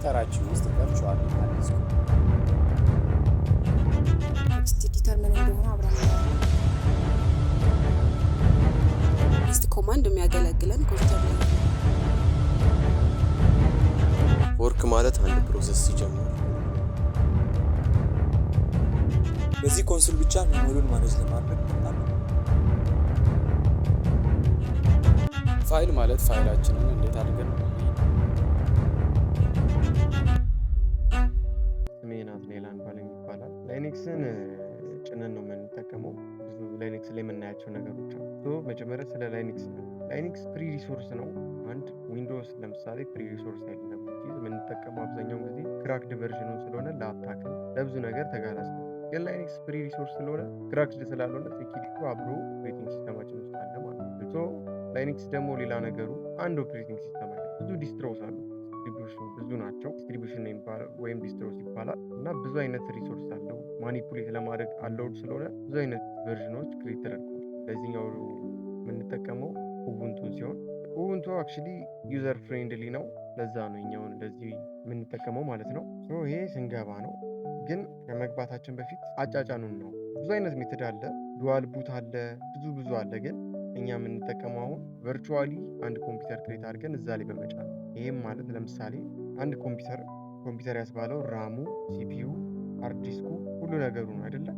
ኮምፒውተራችን ውስጥ virtually አዲስ Text editor ምን እንደሆነ አብረን እናያለን። List command የሚያገለግለን ኮምፒውተር ላይ ነው። Fork ማለት አንድ process ሲጀምር በዚህ console ብቻ memory ውን manage ለማድረግ በጣም ፋይል ማለት ፋይላችንን እንዴት አድርገን ስሜ ናትናኤል አንዷለም ይባላል። Linux ን ጭነን ነው የምንጠቀመው። ብዙ Linux ላይ የምናያቸው ነገሮች አሉ። So መጀመሪያ ስለ Linux ነው። Linux free resource ነው። አንድ Windows ለምሳሌ free resource አይደለም። የምንጠቀመው አብዛኛውን ጊዜ cracked version ኑን ስለሆነ ለ attack ም ለብዙ ነገር ተጋላጭ ነው። ግን Linux free resource ስለሆነ፣ cracked ስላልሆነ security አብሮ operating system ኣችን ውስጥ አለ ማለት ነው። So Linux ደግሞ ሌላ ነገሩ አንድ operating system አለ። ብዙ distros አሉ። Distribution ብዙ ናቸው። Distribution የሚባለው ወይም distros ይባላል እና ብዙ አይነት resource አለው። Manipulate ለማድረግ allowed ስለሆነ ብዙ አይነት version ኖች create ተደርገዋል። ለዚህኛው የምንጠቀመው Ubuntu ን ሲሆን Ubuntu actually user friendly ነው። ለዛ ነው እኛውን ለዚህ የምንጠቀመው ማለት ነው። So ይሄ ስንገባ ነው። ግን ከመግባታችን በፊት አጫጫኑን ነው። ብዙ አይነት method አለ። Dual boot አለ፣ ብዙ ብዙ አለ። ግን እኛ የምንጠቀመው አሁን virtually አንድ ኮምፒውተር create አድርገን እዛ ላይ በመጫን፣ ይህም ማለት ለምሳሌ አንድ ኮምፒውተር ኮምፒውተር ያስባለው RAM ኡ፣ CPU፣ hard disk ኩ፣ ሁሉ ነገሩ ነው አይደለ?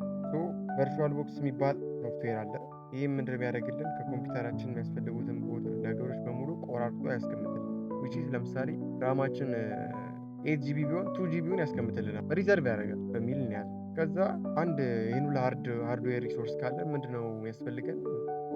VirtualBox የሚባል ሶፍትዌር አለ። ይህም ምንድን የሚያደርግልን ከኮምፒውተራችን የሚያስፈልጉትን ነገሮች በሙሉ ቆራርጦ ያስቀምጥልን። Which is ለምሳሌ RAM ኣችን 8 GB ቢሆን 2 GB ውን ያስቀምጥልናል፣ reserve ያደርጋል በሚል እንያዘው። ከዛ አንድ ይህን ሁሉ hardware resource ካለ ምንድነው የሚያስፈልገን?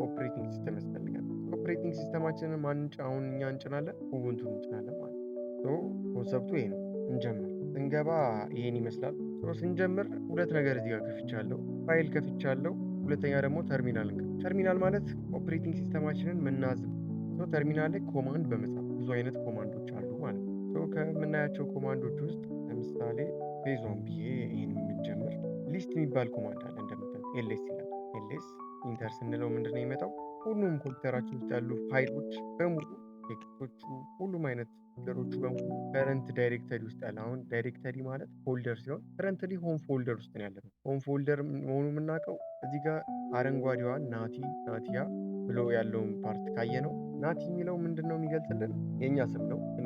Operating system ያስፈልጋል። Operating system ኣችንን ማን አሁን እኛ እንጭናለን? Ubuntu ን እንጭናለን ማለት ነው። Concept ኡ ይሄ ነው። እንጀምር። ስንገባ ይሄን ይመስላል። ስንጀምር ሁለት ነገር እዚህ ጋር ከፍቻለሁ። ፋይል ከፍቻለሁ። ሁለተኛ ደግሞ ተርሚናል። ተርሚናል ማለት operating system ኣችንን ምናዝ ተርሚናል ላይ command በመጻፍ ብዙ አይነት command ኦች አሉ ማለት ነው። ከምናያቸው command ኦች ውስጥ ለምሳሌ phase one ብዬ ይህን የምንጀምር list የሚባል command አለ። እንደምታዩት ls ይላል። ls enter ስንለው ምንድን ነው የሚመጣው? ሁሉም ኮምፒውተራችን ውስጥ ያሉ ፋይሎች በሙሉ፣ text ኦቹ፣ ሁሉም አይነት ነገሮቹ በሙሉ current directory ውስጥ ያለ። አሁን directory ማለት folder ሲሆን currently home folder ውስጥ ነው ያለነው። Home folder መሆኑ የምናውቀው እዚህ ጋር አረንጓዴዋ ናቲ ናቲያ ብሎ ያለውን part ካየ ነው። ናቲ የሚለው ምንድን ነው የሚገልጽልን? የእኛ ስም ነው። እኔ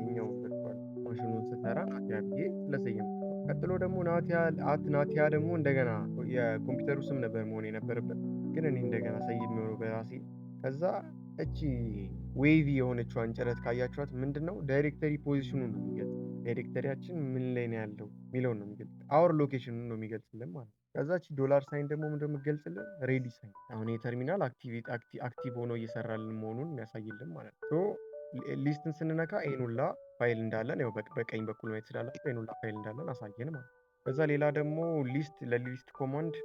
የኛው virtual machine ኑን ስሰራ ናቲያ ብዬ ስለሰየምኩት ነው። ቀጥሎ ደግሞ ናቲያ at ናቲያ ደግሞ እንደገና የኮምፒውተሩ ስም ነበር መሆን የነበረበት፣ ግን እኔ እንደገና ሰይሜው ነው በራሴ። ከዛ እቺ wavy የሆነችዋን ጭረት ካያችኋት ምንድን ነው? Directory position ኑ ነው የሚገልጽ። Directory ያችን ምን ላይ ነው ያለው የሚለውን ነው የሚገልጽ። Our location ኑ ነው የሚገልጽልን ማለት ነው። ከዛ እቺ dollar sign ደግሞ ምንድን ነው የምትገልጽልን? Ready sign። አሁን የ terminal active ሆኖ እየሰራልን መሆኑን የሚያሳይልን ማለት ነው። List ን ስንነካ ይሄን ሁላ ፋይል እንዳለን ያው በቀኝ በኩል ማየት ስላላችሁ ይሄን ሁላ ፋይል እንዳለን አሳየን ማለት ነው። ከዛ ሌላ ደግሞ list፣ ለ list command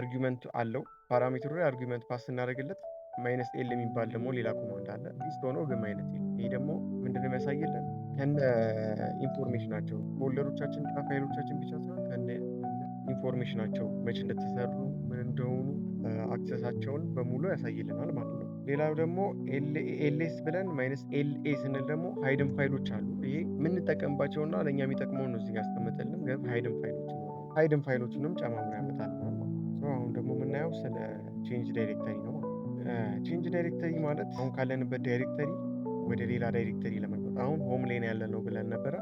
argument አለው። Parameter ኡ ላይ argument pass ስናደርግለት minus l የሚባል ደግሞ ሌላ command አለ። List ሆኖ ግን minus l። ይሄ ደግሞ ምንድነው የሚያሳይልን? ከነ information ኣቸው folder ኦቻችን እና ፋይሎቻችን ብቻ ሳይሆን ከነ information ኣቸው፣ መቼ እንደተሰሩ፣ ምን እንደሆኑ፣ access ኣቸውን በሙሉ ያሳይልናል ማለት ነው። ሌላው ደግሞ ls ብለን minus la ስንል ደግሞ hidden ፋይሎች አሉ። ይሄ የምንጠቀምባቸውና ለእኛ የሚጠቅመውን ነው እዚህ ያስቀምጥልን፣ ግን hidden ፋይሎች ይኖራሉ። Hidden ፋይሎችንም ጨማምሮ ያመጣል ማለት ነው። አሁን ደግሞ የምናየው ስለ change directory ነው ማለት ነው። Change directory ማለት አሁን ካለንበት directory ወደ ሌላ directory ለመግባት፣ አሁን home ላይ ነው ያለነው ብለን ነበረ።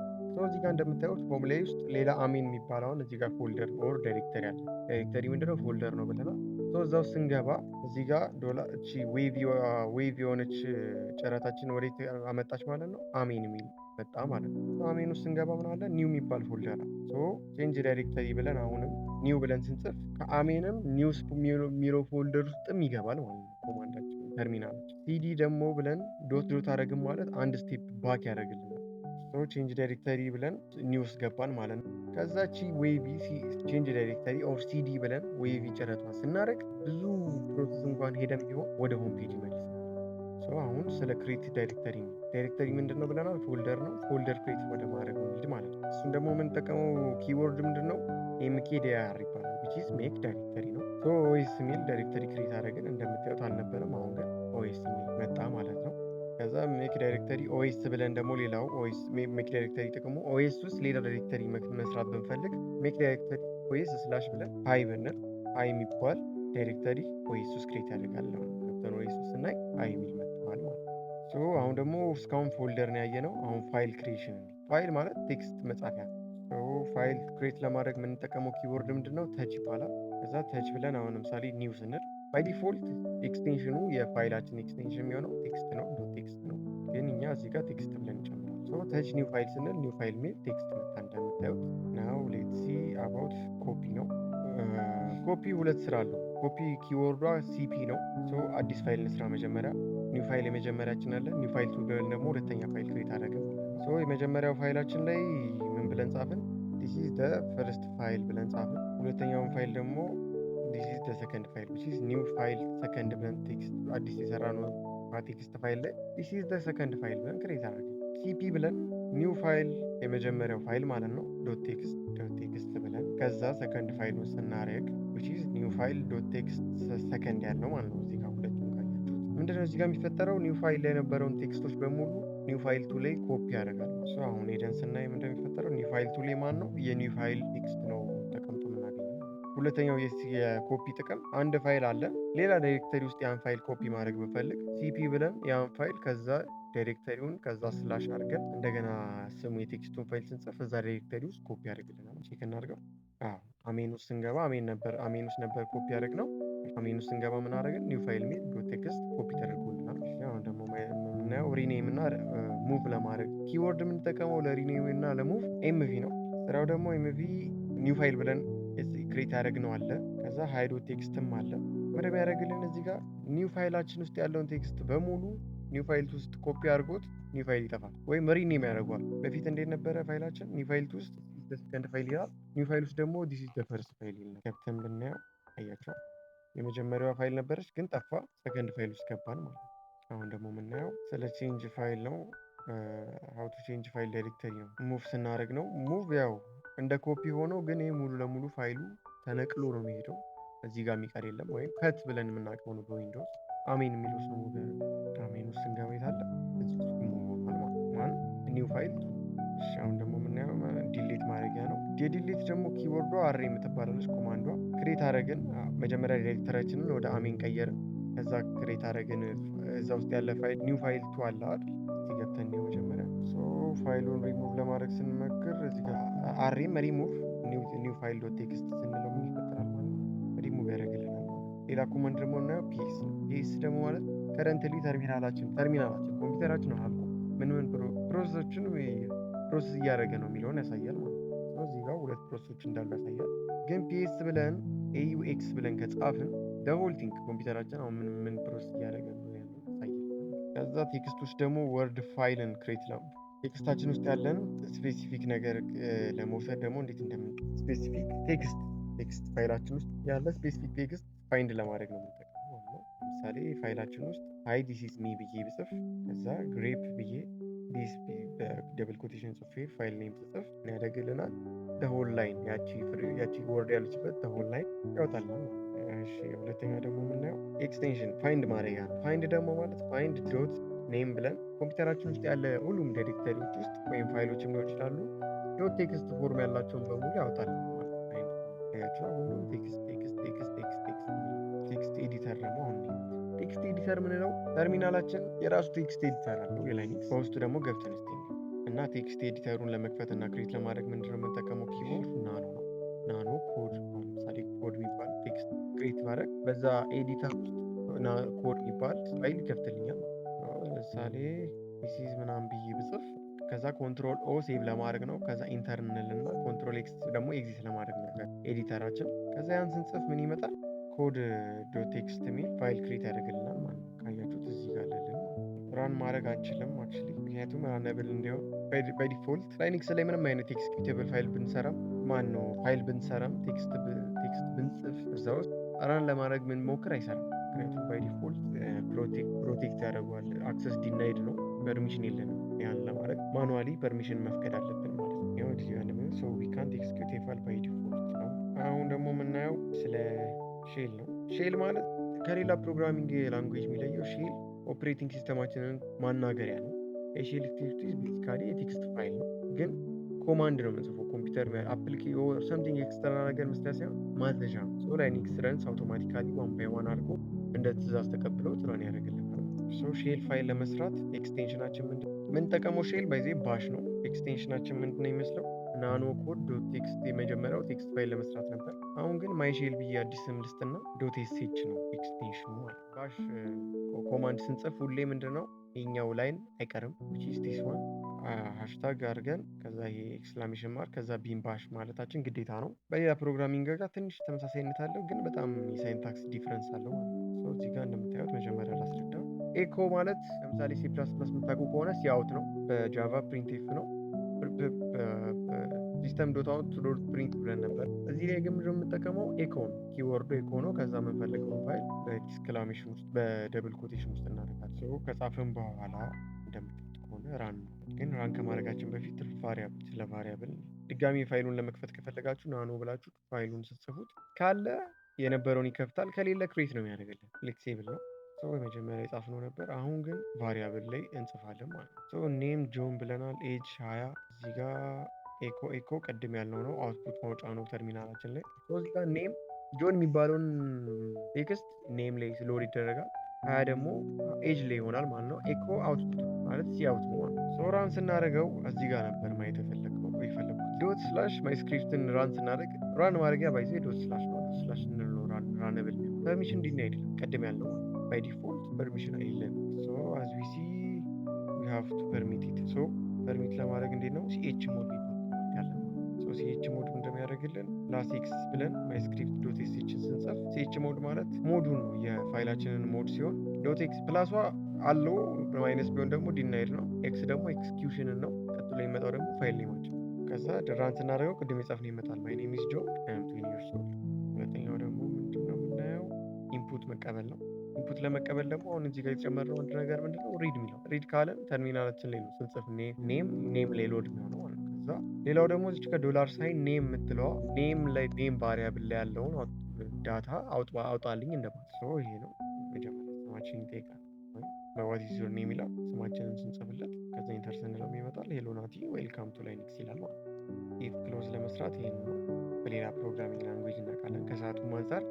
እዚህ ጋር እንደምታዩት home ላይ ውስጥ ሌላ አሜን የሚባል አሁን እዚህ ጋር folder or directory አለ። Directory ምንድነው? Folder ነው ብለናል። እዛ ውስጥ ስንገባ እዚህ ጋር ዶላ እቺ wave የሆነች ጭረታችን ወዴት አመጣች ማለት ነው? አሜን የሚል መጣ ማለት ነው። አሜን ውስጥ ስንገባ ምን አለ? New የሚባል folder አለ። Change directory ብለን አሁንም new ብለን ስንጽፍ ከአሜንም news የሚለው folder ውስጥም ይገባል ማለት ነው። Command ኣችን terminal ኣችን cd ደግሞ ብለን dot dot አደረግን ማለት አንድ step back ያደርግልናል። Change directory ብለን news ገባን ማለት ነው። ከዛቺ wavy change directory or cd ብለን wavy ጭረቷን ስናደርግ ብዙ process እንኳን ሄደን ቢሆን ወደ home page ይመልሳል። አሁን ስለ create directory ነው። Directory ምንድን ነው ብለናል? Folder ነው። Folder create ወደ ማድረግ እንሂድ ማለት ነው። እሱን ደግሞ የምንጠቀመው keyword ምንድን ነው? mkdir ይባላል። Which is make directory ነው። OS የሚል directory create አደረግን። እንደምታዩት አልነበረም። አሁን ግን OS የሚል መጣ ማለት ነው። ከዛ ከዛ make directory OS ብለን ደግሞ ሌላው OS make directory ጥቅሙ OS ውስጥ ሌላ directory መስራት ብንፈልግ make directory OS slash ብለን hi ብንል hi የሚባል directory OS ውስጥ create ያደርጋል። አሁን ገብተን OS ውስጥ ስናይ hi የሚል መጥቷል ማለት ነው። So አሁን ደግሞ እስካሁን folder ነው ያየነው። አሁን file creation። ፋይል ማለት text መጻፊያ ነው። So file create ለማድረግ የምንጠቀመው keyword ምንድን ነው? Touch ይባላል። ከዛ touch ብለን አሁን ለምሳሌ new ስንል by default extension ኑ የ file ኣችን extension የሚሆነው text ነው፣ dot text ነው። ግን እኛ እዚህ ጋር text ብለን እንጨምራለን። So touch new file ስንል new file ሚል text መጣ እንደምታዩት። Now let's see about copy ነው። ኮፒ ሁለት ስራ አለው። Copy keyword ዷ cp ነው። So አዲስ ፋይል እንስራ መጀመሪያ። New file የመጀመሪያችን አለ። New file two ብለን ደግሞ ሁለተኛ file create አደረግን። So የመጀመሪያው ፋይላችን ላይ ምን ብለን ጻፍን? "This is the first file" ብለን ጻፍን። ሁለተኛውን ፋይል ደግሞ "This is the second file", which is new file second ብለን text አዲስ የሰራ ነው text file ላይ "This is the second file" ብለን create አደረግን። cp ብለን new file የመጀመሪያው ፋይል ማለት ነው dot text dot text ብለን ከዛ second file ውስጥ ስናደርግ which is new file dot text second ያልነው ማለት ነው። እዚህ ጋር ሁለቱም ካያችሁት ምንድነው እዚህ ጋር የሚፈጠረው? New file ላይ የነበረውን text ኦች በሙሉ new file two ላይ ኮፒ ያደርጋል። So አሁን ሄደን ስናይ ምንድነው የሚፈጠረው? New file two ላይ ማን ነው የ new file text ነው ተቀምጦ የምናገኘው። ሁለተኛው የኮፒ ጥቅም አንድ ፋይል አለ፣ ሌላ directory ውስጥ ያን file copy ማድረግ ብፈልግ cp ብለን ያን ፋይል ከዛ directory ውን ከዛ slash አድርገን እንደገና ስሙ የ text ኡን file ስንጽፍ እዛ directory ውስጥ ኮፒ ያደርግልናል። Check እናድርገው። አዎ፣ አሜን ውስጥ ስንገባ አሜን ነበር፣ አሜን ውስጥ ነበር ኮፒ ያደረግነው። አሜን ውስጥ ስንገባ ምን አደረግን? New file ሚል dot text copy ተደርጎልናል። አሁን ደግሞ የምናየው rename እና move ለማድረግ keyword የምንጠቀመው ለ rename እና ለ move mv ነው። ስራው ደግሞ mv new file ብለን create ያደረግነው አለ። ከዛ hi dot text ም አለ። ምንድን ያደረግልን እዚህ ጋር new file ኣችን ውስጥ ያለውን text በሙሉ new file ውስጥ ኮፒ አድርጎት new file ይጠፋል ወይም rename ያደርገዋል። በፊት እንዴት ነበረ file ኣችን? New file ውስጥ second file ይላል። New file ውስጥ ደግሞ "This is the first file" ይላል። ገብተን ብናየው አያቸው የመጀመሪያዋ ፋይል ነበረች ግን ጠፋ። Second file ውስጥ ገባን ማለት ነው። አሁን ደግሞ የምናየው ስለ change file ነው። How to change file directory ነው። Move ስናደርግ ነው። Move ያው እንደ ኮፒ ሆኖ ግን ይህ ሙሉ ለሙሉ ፋይሉ ተነቅሎ ነው የሚሄደው። እዚህ ጋር የሚቀር የለም። ወይም cut ብለን የምናውቀው ነው በ Windows። አሜን የሚለው ውስጥ ነው move ያደረገው። አሜን ውስጥ ስንገባ የት አለ? እዚህ ውስጥ move ሆኗል ማለት ነው። ማን new file። እሺ፣ አሁን ደግሞ የምናየው delete ማድረጊያ ነው። የ delete ደግሞ keyword ዷ rm የምትባላለች command ዷ። Create አደረግን፣ መጀመሪያ directory ያችንን ወደ አሜን ቀየርን። ከዛ create አደረግን፣ እዛ ውስጥ ያለ file new file two አለ አይደል? እዚህ ገብተን ነው መጀመሪያ ፋይሉን ሪሙቭ ለማድረግ ስንመክር እዚህ ጋር አርኤም ሪሙቭ ኒው ፋይል ዶት ቴክስት ስንለው ምን ይፈጠራል ማለት ነው? ሪሙቭ ያደርግልናል ማለት ነው። ሌላ command ደግሞ እናየው ps ነው። ps ደግሞ ማለት currently terminal ኣችን ኮምፒውተራችን አልቆ ምን ምን process ኦችን process እያደረገ ነው የሚለውን ያሳያል ማለት ነው። እዚህ ጋር ሁለት process ኦች እንዳሉ ያሳያል። ግን ps ብለን aux ብለን ከጻፍን the whole thing ኮምፒውተራችን አሁን ምን ምን process እያደረገ ነው ያለው ያሳያል። ከዛ text ውስጥ ደግሞ word file ን create ነው text ኣችን ውስጥ ያለን specific ነገር ለመውሰድ ደግሞ እንዴት እንደምን specific text file ኣችን ውስጥ ያለ specific text find ለማድረግ ነው የምንጠቀመው ማለት ነው። ለምሳሌ ፋይላችን ውስጥ "Hi, this is me" ብዬ ብጽፍ ከዛ grep ብዬ this በ double quotation ጽፌ file name ስጽፍ ምን ያደርግልናል? Whole line ያቺ word ያለችበት whole line ያወጣልናል ማለት ነው። እሺ፣ ሁለተኛ ደግሞ የምናየው extension find ማድረጊያ ነው። Find ደግሞ ማለት find dot name ብለን ኮምፒውተራችን ውስጥ ያለ ሁሉም directory ዎች ውስጥ ወይም ፋይሎችም ሊሆን ይችላሉ dot text form ያላቸውን በሙሉ ያወጣል ማለት ነው። Find ያቸው ሁሉም text text text text text። Text editor ደግሞ አሁን text editor ምንለው ተርሚናላችን የራሱ text editor አለው የ Linux። በውስጡ ደግሞ ገብተን እስቲ እና text editor ኡን ለመክፈት እና create ለማድረግ ምንድነው የምንጠቀመው? Keyword nano ነው። Nano code፣ አሁን ለምሳሌ ኮድ የሚባል text create ማድረግ በዛ editor ውስጥ ኮድ የሚባል ፋይል ይከፍትልኛል። ለምሳሌ "this is" ምናምን ብዬ ብጽፍ ከዛ control O save ለማድረግ ነው። ከዛ enter እንልና control X ደግሞ exit ለማድረግ ነው editor ኣችን። ከዛ ያን ስንጽፍ ምን ይመጣል? Code dot text የሚል file create ያደርግልናል ማለት ነው። ካያችሁት እዚህ ጋር አለልን። Run ማድረግ አንችልም actually፣ ምክንያቱም runnable እንዲሆን by default Linux ላይ ምንም አይነት executable file ብንሰራም ማን ነው ፋይል ብንሰራም text ብንጽፍ እዛ ውስጥ run ለማድረግ ብንሞክር አይሰራም። ምክንያቱም by default protect ያደርገዋል። Access denied ነው፣ permission የለንም። ያን ለማድረግ manually permission መፍቀድ አለብን ማለት ነው። ያው እዚህ ጋር ሶ ዊ ካንት ኤክስኪዩት ፋይል ባይ ዲፎልት ነው። አሁን ደግሞ የምናየው ስለ shell ነው። Shell ማለት ከሌላ programming language የሚለየው shell Operating system ኣችንን ማናገሪያ ነው። የ shell script basically የ text file ነው፣ ግን command ነው የምንጽፈው። ኮምፒውተር application something external ነገር መስሪያ ሳይሆን ማዘዣ ነው። So Linux runs automatically one by one አድርጎ እንደ ትእዛዝ ተቀብሎ run ያደርግልናል። So shell file ለመስራት extension ኣችን ምንድን የምንጠቀመው? Shell by the way Bash ነው። Extension ኣችን ምንድን ነው የሚመስለው? Nano code dot text። የመጀመሪያው text file ለመስራት ነበር። አሁን ግን my shell ብዬ አዲስ ስም ልስጥና dot sh ነው extension ኑ ማለት። Bash command ስንጽፍ ሁሌ ምንድን ነው ይኛው line አይቀርም፣ which is this one፣ hashtag አድርገን ከዛ ይሄ exclamation mark ከዛ bin bash ማለታችን ግዴታ ነው። በሌላ programming ጋር ትንሽ ተመሳሳይነት አለው፣ ግን በጣም የ syntax difference አለው ማለት ነው። እዚህ ጋር እንደምታዩት መጀመሪያ ላስረዳ። Echo ማለት ለምሳሌ C++ የምታውቁ ከሆነ cout ነው። በ Java printf ነው። System dot out dot print ብለን ነበር። እዚህ ላይ ግን ምንድነው የምንጠቀመው? Echo ነው። Keyword ኡ echo ነው። ከዛ የምንፈልገውን ፋይል በ exclamation ውስጥ በ double quotation ውስጥ እናደርጋለን። ከጻፍን በኋላ እንደምታዩት ከሆነ run፣ ግን run ከማድረጋችን በፊት variable፣ ስለ variable ድጋሚ ፋይሉን ለመክፈት ከፈለጋችሁ nano ብላችሁ ፋይሉን ስትጽፉት ካለ የነበረውን ይከፍታል፣ ከሌለ create ነው የሚያደርግልን። Flexible ነው። የመጀመሪያ የጻፍነው ነበር። አሁን ግን variable ላይ እንጽፋለን ማለት ነው። Name ጆን ብለናል። ኤጅ 20። እዚህ ጋር echo፣ echo ቅድም ያልነው ነው። Output ማውጫ ነው ተርሚናላችን ላይ። እዚህ ጋር name ጆን የሚባለውን text name ላይ load ይደረጋል። 20 ደግሞ age ላይ ይሆናል ማለት ነው። Echo output ማለት cout ነው ማለት ነው። Run ስናደርገው እዚህ ጋር ነበር ማየት የፈለግኩት። Dot slash my script ን run ስናደርግ run ማድረጊያ by the way dot slash ነው። Dot slash እንለው runnable permission denied ቅድም ያልነው by default permission አይደለም። So as we see, we have to permit it። So permit ለማድረግ እንዴት ነው? Chmod ያለ። So chmod እንደሚያደርግልን plus x ብለን my script dot sh ስንጽፍ chmod ማለት mode ኡን ነው፣ የፋይላችንን mode ሲሆን dot x plus ኧ አለው፣ minus ቢሆን ደግሞ denied ነው። X ደግሞ execution ን ነው። ቀጥሎ የሚመጣው ደግሞ file name ኣችን። ከዛ run ስናደርገው ቅድም የጻፍነው ይመጣል። My name is John, I'm 20 years old። ሁለተኛው ደግሞ ምንድን ነው የምናየው? Input መቀበል ነው። Input ለመቀበል ደግሞ አሁን እዚህ ጋር የተጨመረው አንድ ነገር ምንድነው? Read የሚለው። Read ካለን ተርሚናላችን ላይ ነው ስንጽፍ name name ላይ load የሚሆነው ማለት ነው። ከዛ ሌላው ደግሞ እዚች ከ dollar sign name የምትለዋ name ላይ name variable ላይ ያለውን data አውጣልኝ እንደማለት ነው። ይሄ ነው። መጀመሪያ ስማችንን ይጠይቃል። በ what is your name ይላል። ስማችንን ስንጽፍለት ከዛ enter ስንለው ይመጣል። "Hello ናቲ፣ welcome to Linux" ይላል ማለት ነው። If clause ለመስራት ይሄን ነው። በሌላ programming language እናውቃለን። ከሰዓቱም አንጻር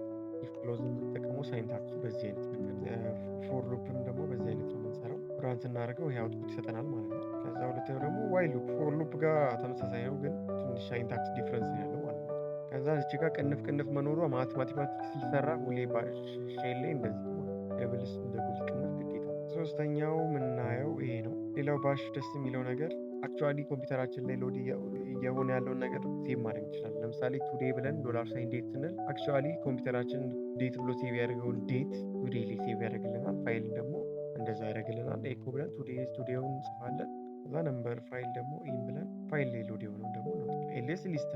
if clause የምንጠቀመው syntax ኡ በዚህ አይነት መንገድ፣ for loop ም ደግሞ በዚህ አይነት ነው የምንሰራው። Run ስናደርገው ይሄ output ይሰጠናል ማለት ነው። ከዛ ሁለተኛው ደግሞ while loop for loop ጋር ተመሳሳይ ነው፣ ግን ትንሽ syntax difference ነው ያለው ማለት ነው። ከዛ እዚህ ጋር ቅንፍ ቅንፍ መኖሯ mathematics ሲሰራ ሁሌ shell ላይ እንደዚህ double double ቅንፍ ግዴታ። ሶስተኛው የምናየው ይሄ ነው። ሌላው Bash ደስ የሚለው ነገር actually ኮምፒውተራችን ላይ load እየሆነ ያለውን ነገር save ማድረግ እንችላለን። ለምሳሌ today ብለን dollar sign date ስንል actually ኮምፒውተራችን date ብሎ save ያደርገውን date today ላይ save ያደርግልናል። ፋይልን ደግሞ እንደዛ ያደርግልናል። Echo ብለን today today ውን እንጽፋለን። ከዛ number file ደግሞ in ብለን ፋይል ላይ load የሆነውን ደግሞ እናወጣለን። Ls list።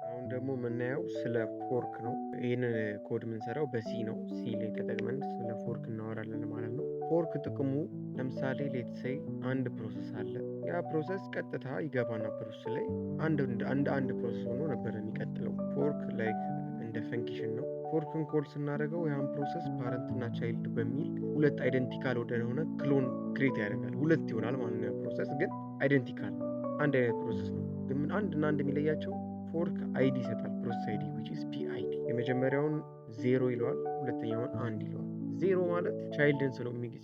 አሁን ደግሞ የምናየው ስለ fork ነው። ይህንን ኮድ የምንሰራው በ C ነው። C ላይ ተጠቅመን ስለ fork እናወራለን ማለት ነው። Fork ጥቅሙ ለምሳሌ let's say አንድ process አለ። ያ process ቀጥታ ይገባና process ላይ አንድ አንድ አንድ process ሆኖ ነበር የሚቀጥለው። Fork like እንደ function ነው። Fork ን call ስናደርገው ያን process parent እና child በሚል ሁለት identical ወደሆነ clone create ያደርጋል። ሁለት ይሆናል ማለት ነው። ያ process ግን identical አንድ አይነት process ነው። ግን አንድ እና አንድ የሚለያቸው fork ID ይሰጣል። Process ID, which is PID። የመጀመሪያውን ዜሮ ይለዋል፣ ሁለተኛውን አንድ ይለዋል። ዜሮ ማለት child ን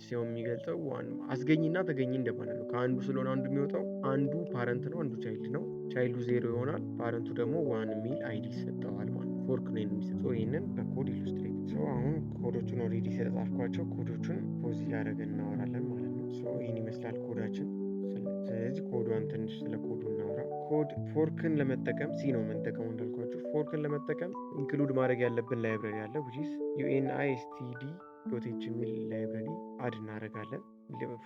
ሲሆን የሚገልጸው one አስገኝና ተገኝ እንደማለት ነው። ከአንዱ ስለሆነ አንዱ የሚወጣው አንዱ parent ነው፣ አንዱ child ነው። Child ኡ ዜሮ ይሆናል፣ parent ኡ ደግሞ one የሚል ID ይሰጠዋል ማለት ነው። Fork ነው የሚሰጠው። ይህንን በ code illustrate። አሁን ኮዶቹን already ስለጻፍኳቸው ኮዶቹን pause እያደረግን እናወራለን ማለት ነው። ይህን ይመስላል ኮዳችን። ስለዚህ ኮዷን ትንሽ ስለ ኮዱ እናወራ። Code fork ን ለመጠቀም C ነው የምንጠቀመው እንዳልኳችሁ። Fork ን ለመጠቀም include ማድረግ ያለብን library አለ፣ which is unistd dot h የሚል library add እናደርጋለን።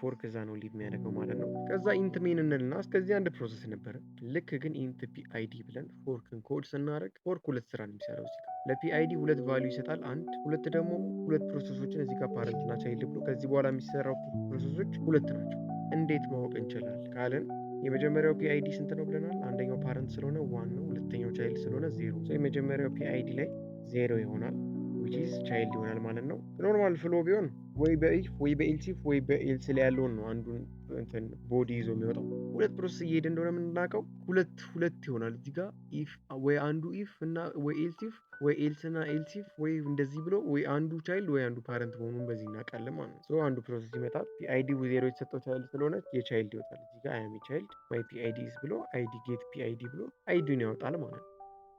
Fork እዛ ነው live የሚያደርገው ማለት ነው። ከዛ int main እንልና እስከዚህ አንድ process ነበረ። ልክ ግን int PID ብለን fork ን code ስናደርግ fork ሁለት ስራ ነው የሚሰራው። እዚህ ጋር ለ PID ሁለት value ይሰጣል። አንድ ሁለት ደግሞ ሁለት process ኦችን እዚህ ጋር parent እና child ብሎ ከዚህ በኋላ የሚሰራው process ኦች ሁለት ናቸው። እንዴት ማወቅ እንችላል ካልን የመጀመሪያው PID ስንት ነው ብለናል? አንደኛው parent ስለሆነ one ነው፣ ሁለተኛው child ስለሆነ ዜሮ። የመጀመሪያው PID ላይ ዜሮ ይሆናል። which is child ይሆናል ማለት ነው። Normal flow ቢሆን ወይ በ if ወይ በ else if ወይ በ else ላይ ያለውን ነው አንዱን እንትን body ይዞ የሚወጣው። ሁለት process እየሄደ እንደሆነ የምናውቀው ሁለት ሁለት ይሆናል። እዚህ ጋር if ወይ አንዱ if እና ወይ else if ወይ else እና else if ወይ እንደዚህ ብሎ ወይ አንዱ child ወይ አንዱ parent መሆኑን በዚህ እናውቃለን ማለት ነው። So አንዱ process ይመጣል። PID 0 የተሰጠው child ስለሆነ የ child ይወጣል። እዚህ ጋር "I'm child, my PID is" ብሎ ID get PID ብሎ ID ውን ያወጣል ማለት ነው።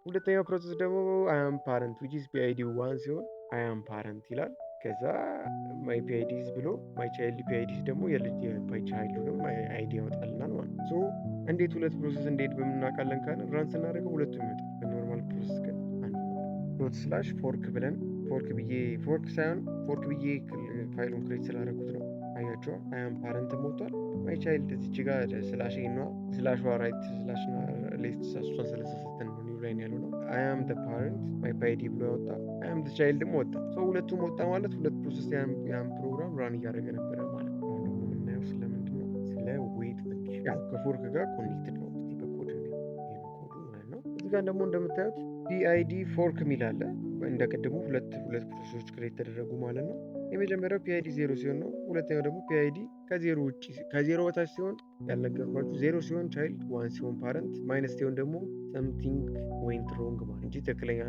ሁለተኛው process ደግሞ "I'm parent" which is PID 1 ሲሆን "I'm parent" ይላል። ከዛ "my PID is" ብሎ my child PID ደግሞ የልጅ የ child ኡንም ID ያወጣልናል ማለት ነው። So እንዴት ሁለት process እንዴት በምናውቃለን ካለን run ስናደርገው ሁለቱም ይወጣል። በ normal process ግን አንዱ dot slash fork ብለን fork ብዬ fork ሳይሆን fork ብዬ ፋይሉን create ስላደረኩት ነው። አያቸዋ I'm parent ሞቷል። My child እዚች ጋር slash ኗ slash ዋ right slash left እሷን ስለተሳሳትን ነው new line ያሉ ነው። "I'm the parent, my PID" ብሎ ያወጣ፣ "I'm the child" ም ወጣ። So ሁለቱም ወጣ ማለት ሁለት process ያን ፕሮግራም run እያደረገ ነበረ ማለት ነው። አሁን ደግሞ የምናየው ስለምንድን ነው? ስለ wait function። ያው ከ fork ጋር connected ነው። እስቲ በኮድ ይሄ ነው ኮዱ ማለት ነው። እዚህ ጋር ደግሞ እንደምታዩት PID fork የሚል አለ። እንደ ቅድሙ ሁለት ሁለት process ኦች create ተደረጉ ማለት ነው። የመጀመሪያው PID 0 ሲሆን ነው። ሁለተኛው ደግሞ PID ከ0 ውጭ ከ0 በታች ሲሆን ያልነገርኳችሁ 0 ሲሆን child፣ 1 ሲሆን parent፣ minus ሲሆን ደግሞ something went wrong ማለት እንጂ ትክክለኛ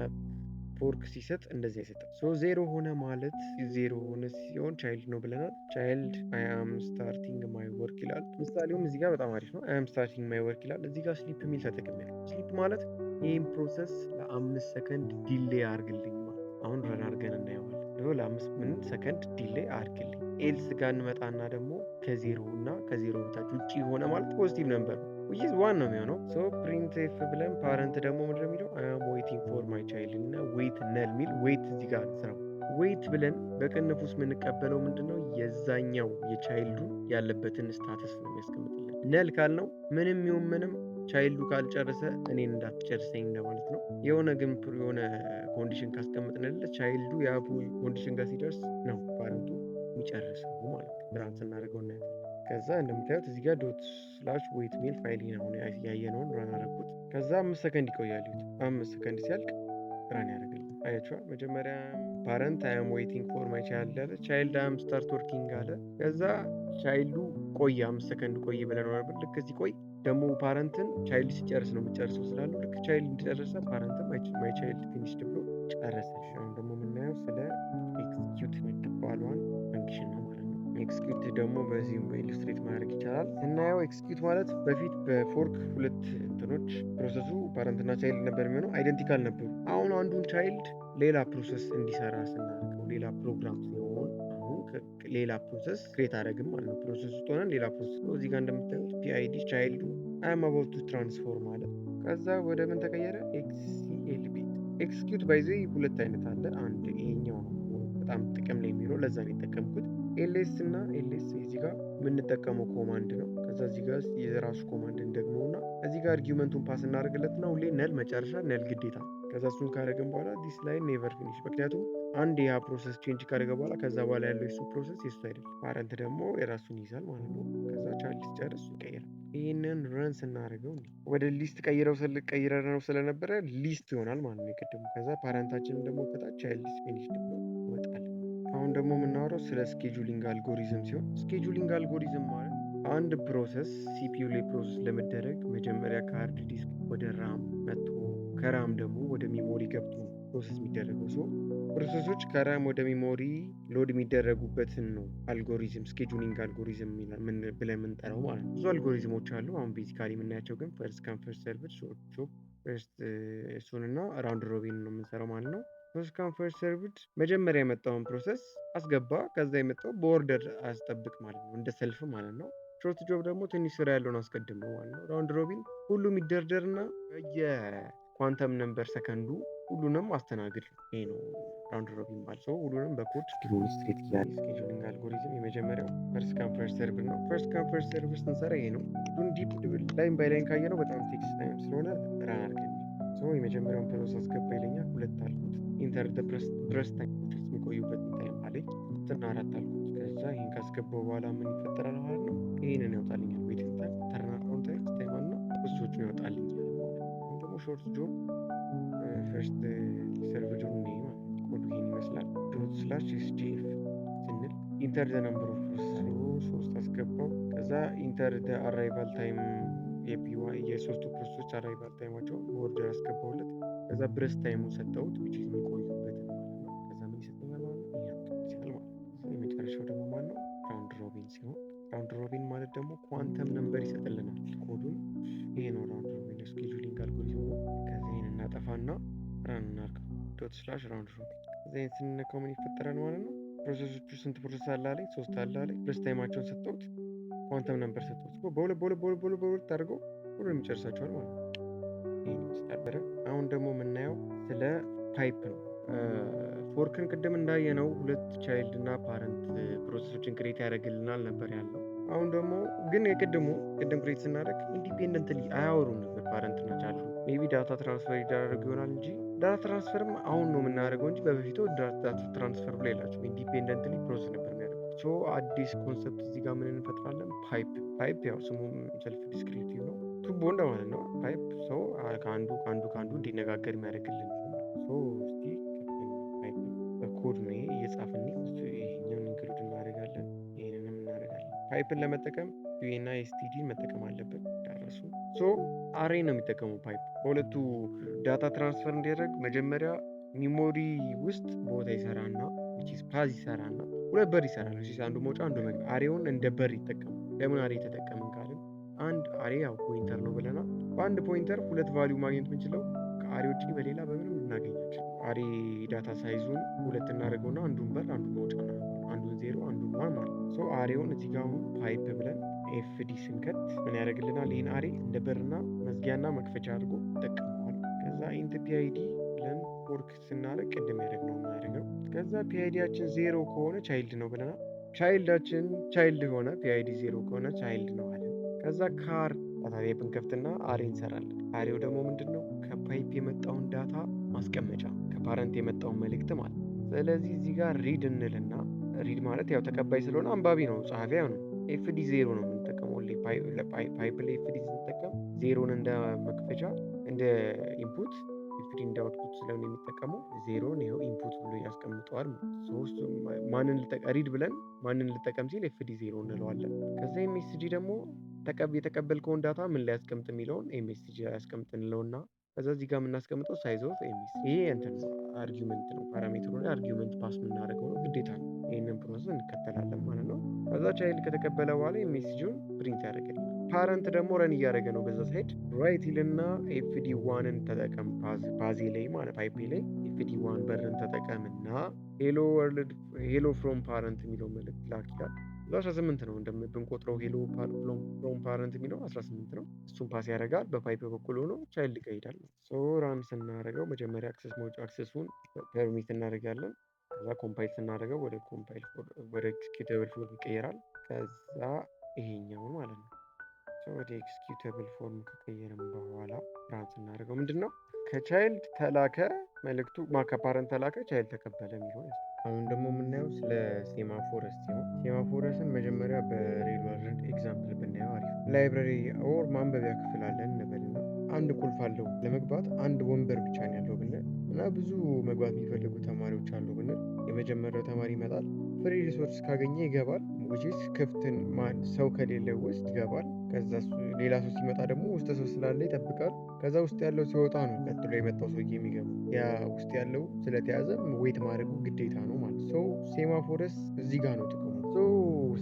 fork ሲሰጥ እንደዚህ አይሰጥም። So 0 ሆነ ማለት 0 ሆነ ሲሆን child ነው ብለናል። Child "I am starting my work" ይላል። ምሳሌውም እዚህ ጋር በጣም አሪፍ ነው። "I am starting my work" ይላል። እዚህ ጋር sleep የሚል ተጠቅሜያለሁ። Sleep ማለት ይህን process ለ5 ሰከንድ delay አርግልኝ ማለት። አሁን run አርገን እናየዋለን። ለ5 ምን ሰከንድ delay አርግልኝ። Else ጋር እንመጣና ደግሞ ከ0 እና ከ0 በታች ውጭ የሆነ ማለት positive number ነው which is 1 ነው የሚሆነው። So printf ብለን parent ደግሞ ምንድን ነው የሚለው? "I am waiting for my child" እና wait null ሚል wait እዚህ ጋር ስራው wait ብለን በቅንፍ ውስጥ የምንቀበለው ምንድን ነው? የዛኛው የ child ኡ ያለበትን status ነው የሚያስቀምጥልን። Null ካልነው ምንም ይሁን ምንም child ኡ ካልጨረሰ እኔን እንዳትጨርሰኝ እንደማለት ነው። የሆነ ግን የሆነ condition ካስቀምጥንለት child ኡ ያ condition ጋር ሲደርስ ነው parent ኡ የሚጨርሰው ማለት ነው። Run ስናደርገው እናያለን። ከዛ እንደምታዩት እዚህ ጋር dot slash wait ሚል ፋይል አሁን ያየነውን run አደረኩት። ከዛ 5 ሰከንድ ይቆያል። ይሁት 5 ሰከንድ ሲያልቅ run ያደርግልኝ። አያችኋ መጀመሪያ parent "I am waiting for my child" አለ። Child "I'm start working" አለ። ከዛ child ኡ ቆየ 5 ሰከንድ ቆይ ብለን ነበር። ልክ ሲቆይ ደግሞ parent ን child ሲጨርስ ነው የምጨርሰው ስላለው ልክ child እንደጨረሰ parent ም "my child finished" ብሎ ጨረሰ። አሁን ደግሞ የምናየው ስለ execute የምትባሏን function ነው ማለት ነው። Execute ደግሞ በዚህም illustrate ማድረግ ይቻላል። ስናየው execute ማለት በፊት በ fork ሁለት እንትኖች process ኡ parent ና child ነበር የሚሆነው፣ identical ነበሩ። አሁን አንዱን child ሌላ process እንዲሰራ ስናደርገው ሌላ ፕሮግራም ሲሆን አሁን ሌላ process create አደረግም ማለት ነው። Process ውስጥ ሆነን ሌላ process እዚህ ጋር እንደምታዩት PID child ኡ "I'm about to transform" አለ። ከዛ ወደ ምን ተቀየረ? XCLB execute by the way ሁለት አይነት አለ። አንድ ይሄኛው ነው በጣም ጥቅም ላይ የሚውለው፣ ለዛ ነው የተጠቀምኩት። ls እና ls እዚህ ጋር የምንጠቀመው command ነው። ከዛ እዚህ ጋር የራሱ command እንደግመው እና እዚህ ጋር argument ኡን pass እናደርግለት እና ሁሌ null መጨረሻ null ግዴታ። ከዛ እሱን ካደረግን በኋላ this line never finish፣ ምክንያቱም አንድ ያ process change ካደረገ በኋላ ከዛ በኋላ ያለው የሱ process የሱ አይደለም። Parent ደግሞ የራሱን ይይዛል ማለት ነው። ከዛ child ሲጨርስ ይቀይራል። ይህንን run ስናደርገው ወደ list ቀይረው ቀይረነው ስለነበረ list ይሆናል ማለት ነው የቅድሙ። ከዛ parent ኣችንን ደግሞ ከታች "child finished" ብሎ ይወጣል። አሁን ደግሞ የምናወራው ስለ scheduling algorithm ሲሆን scheduling algorithm ማለት አንድ process CPU ላይ process ለመደረግ መጀመሪያ ከ hard disk ወደ RAM መጥቶ ከ RAM ደግሞ ወደ memory ገብቶ ነው process የሚደረገው። So process ኦች ከ RAM ወደ memory load የሚደረጉበትን ነው algorithm scheduling algorithm ብለን የምንጠራው ማለት ነው። ብዙ አልጎሪዝሞች አሉ። አሁን basically የምናያቸው ግን first come first served፣ short job first እሱን እና round robin ነው የምንሰራው ማለት ነው። First come first served መጀመሪያ የመጣውን process አስገባ፣ ከዛ የመጣው በ order አስጠብቅ ማለት ነው፣ እንደ ሰልፍ ማለት ነው። Short job ደግሞ ትንሽ ስራ ያለውን አስቀድም ነው ማለት ነው። Round robin ሁሉም ይደርደርና የ quantum number ሰከንዱ ሁሉንም አስተናግድ ነው። ይሄ ነው round robin ማለት ነው። ሁሉንም በ code demonstrate እያለ scheduling algorithm የመጀመሪያው first come first serve ነው። First come first serve ስንሰራ ይሄ ነው። ሁሉን deep line by line ካየነው በጣም takes time ስለሆነ run አድርገን so የመጀመሪያውን process አስገባ ይለኛል። ሁለት አልኩት። Enter burst time የሚቆዩበትን time አለኝ እና አራት አልኩት። ከዛ ይህን ካስገባው በኋላ ምን ይፈጠራል ማለት ነው? ይህንን ያወጣልኛል። Waiting time፣ turnaround time time እና እሶቹን ያወጣልኛል ማለት ነው። ደግሞ short job first served ኡን ማለት ኮድ ኮዱ ይሄን ይመስላል። ./sgf ስንል enter the number of process ሶስት አስገባው። ከዛ enter the arrival time የሶስቱ process ኦች arrival time ኣቸው በ order አስገባውለት። ከዛ burst time ኡን ሰጠሁት፣ which is የሚቆዩበትን ማለት ነው። ከዛ ምን ይሰጠኛል ማለት ነው? ይሄ ይችላል ማለት ነው። የመጨረሻው ደግሞ ማን ነው? Round robin ሲሆን round robin ማለት ደግሞ quantum number ይሰጥልናል። ኮዱን ይሄ ነው round robin scheduling algorithm ኡ። ከዛ ይሄን እናጠፋና run እናድርገው። ./round robin። ከዛ ይሄን ስንነካው ምን ይፈጠራል ማለት ነው? Process ኦቹ ስንት process አለ አለኝ? ሶስት አለ አለኝ። Burst time ኣቸውን ሰጠሁት፣ quantum number ሰጠሁት። በሁለት በሁለት በሁለት በሁለት በሁለት አድርገው ሁሉንም ይጨርሳቸዋል ማለት ነው። ይሄን ይመስላል። አሁን ደግሞ የምናየው ስለ pipe ነው። Fork ን ቅድም እንዳየነው ሁለት child እና parent process ኦችን create ያደርግልናል ነበር ያለው። አሁን ደግሞ ግን የቅድሙ ቅድም create ስናደርግ independently አያወሩም ነበር parent እና child ኡ። Maybe data transfer ይደራረጉ ይሆናል እንጂ data transfer ም አሁን ነው የምናደርገው እንጂ በበፊቱ data transfer ብሎ የላቸውም። Independently process ነበር የሚያደርጉት። So አዲስ concept እዚህ ጋር ምን እንፈጥራለን? Pipe። Pipe ያው ስሙም self descriptive ነው፣ ቱቦ እንደማለት ነው። Pipe so ከአንዱ ከአንዱ ከአንዱ እንዲነጋገር የሚያደርግልን። So እስቲ pipe በ code ነው ይሄ እየጻፍን፣ ይሄኛውን include እናደርጋለን፣ ይሄንንም እናደርጋለን። Pipe ን ለመጠቀም U እና std ን መጠቀም አለብን። ዳረሱ so array ነው የሚጠቀመው pipe። በሁለቱ data transfer እንዲያደርግ መጀመሪያ memory ውስጥ ቦታ ይሰራና፣ path ይሰራና ሁለት በር ይሰራል። አንዱ መውጫ አንዱ መግቢያ። Array ውን እንደ በር ይጠቀማል። ለምን array ተጠቀምን ካልን አንድ array ያው pointer ነው ብለናል። በአንድ pointer ሁለት value ማግኘት የምንችለው ከ array ውጭ በሌላ በምንም ልናገኛቸው። Array data size ኡን ሁለት እናደርገውና አንዱን በር አንዱን መውጫ እናደርገው፣ አንዱን ዜሮ አንዱን one ማለት ነው። So array ውን እዚህ ጋር አሁን pipe ብለን fd ስንከት ምን ያደርግልናል? ይህን array እንደ በርና መዝጊያና መክፈቻ አድርጎ ይጠቀመዋል። ከዛ int pid ብለን fork ስናደርግ ቅድም ያደረግነው እናደርገው። ከዛ PID ያችን ዜሮ ከሆነ child ነው ብለናል። Child ኣችን child ሆነ PID 0 ከሆነ child ነው አለን። ከዛ char data type እንከፍትና array እንሰራለን። Array ው ደግሞ ምንድን ነው? ከ pipe የመጣውን data ማስቀመጫ፣ ከ parent የመጣውን መልእክት ማለት ነው። ስለዚህ እዚህ ጋር read እንልና read ማለት ያው ተቀባይ ስለሆነ አንባቢ ነው፣ ጸሐፊ አይሆንም። fd 0 ነው የምንጠቀመው። Pipe ላይ fd ስንጠቀም ዜሮን እንደ መክፈቻ እንደ input፣ fd እንደ output ስለሆነ የሚጠቀመው ዜሮን ይኸው input ብሎ ያስቀምጠዋል። ሶስቱ ማንን read ብለን ማንን ልጠቀም ሲል fd 0 እንለዋለን። ከዛ msg ደግሞ የተቀበልከውን data ምን ላይ ያስቀምጥ የሚለውን msg ላይ ያስቀምጥ እንለውና ከዛ እዚህ ጋር የምናስቀምጠው size of ms። ይሄ እንትን ነው፣ argument ነው፣ parameter ኡ ላይ argument pass የምናደርገው ነው፣ ግዴታ ነው። ይህንን process እንከተላለን ማለት ነው። ከዛ child ከተቀበለ በኋላ msg ውን print ያደርግልናል። Parent ደግሞ run እያደረገ ነው በዛ side write ይልና fd 1 ን ተጠቀም፣ path ኤ ላይ ማለት pipe ላይ fd 1 በርን ተጠቀምና "Hello world, hello from parent" የሚለው መልእክት ላክ ይላል። እዛ 18 ነው ብንቆጥረው፣ "Hello from parent" የሚለው 18 ነው። እሱን pass ያደርጋል፣ በ pipe በኩል ሆኖ child ጋር ይሄዳል። So run ስናደርገው መጀመሪያ access መውጫ access ኡን permit እናደርጋለን። ከዛ compile ስናደርገው ወደ compile ወደ executable form ይቀየራል። ከዛ ይሄኛውን ማለት ነው ወደ executable form ከቀየርን በኋላ run ስናደርገው ምንድን ነው? ከ child ተላከ መልእክቱ፣ ከ parent ተላከ፣ child ተቀበለ የሚለውን። አሁን ደግሞ የምናየው ስለ semaphores ሲሆን semaphores ን መጀመሪያ በ real world example ብናየው አሪፍ። Library or ማንበቢያ ክፍል አለን እንበልና አንድ ቁልፍ አለው፣ ለመግባት አንድ ወንበር ብቻ ነው ያለው ብንል እና ብዙ መግባት የሚፈልጉ ተማሪዎች አሉ ብንል የመጀመሪያው ተማሪ ይመጣል። Free resource ካገኘ ይገባል። Which is ክፍትን ሰው ከሌለ ውስጥ ይገባል። ከዛ ሌላ ሰው ሲመጣ ደግሞ ውስጥ ሰው ስላለ ይጠብቃል። ከዛ ውስጥ ያለው ሲወጣ ነው ቀጥሎ የመጣው ሰውዬ የሚገባው። ያ ውስጥ ያለው ስለተያዘ wait ማድረጉ ግዴታ ነው ማለት። So semaphores እዚህ ጋር ነው ጥቅሙ። So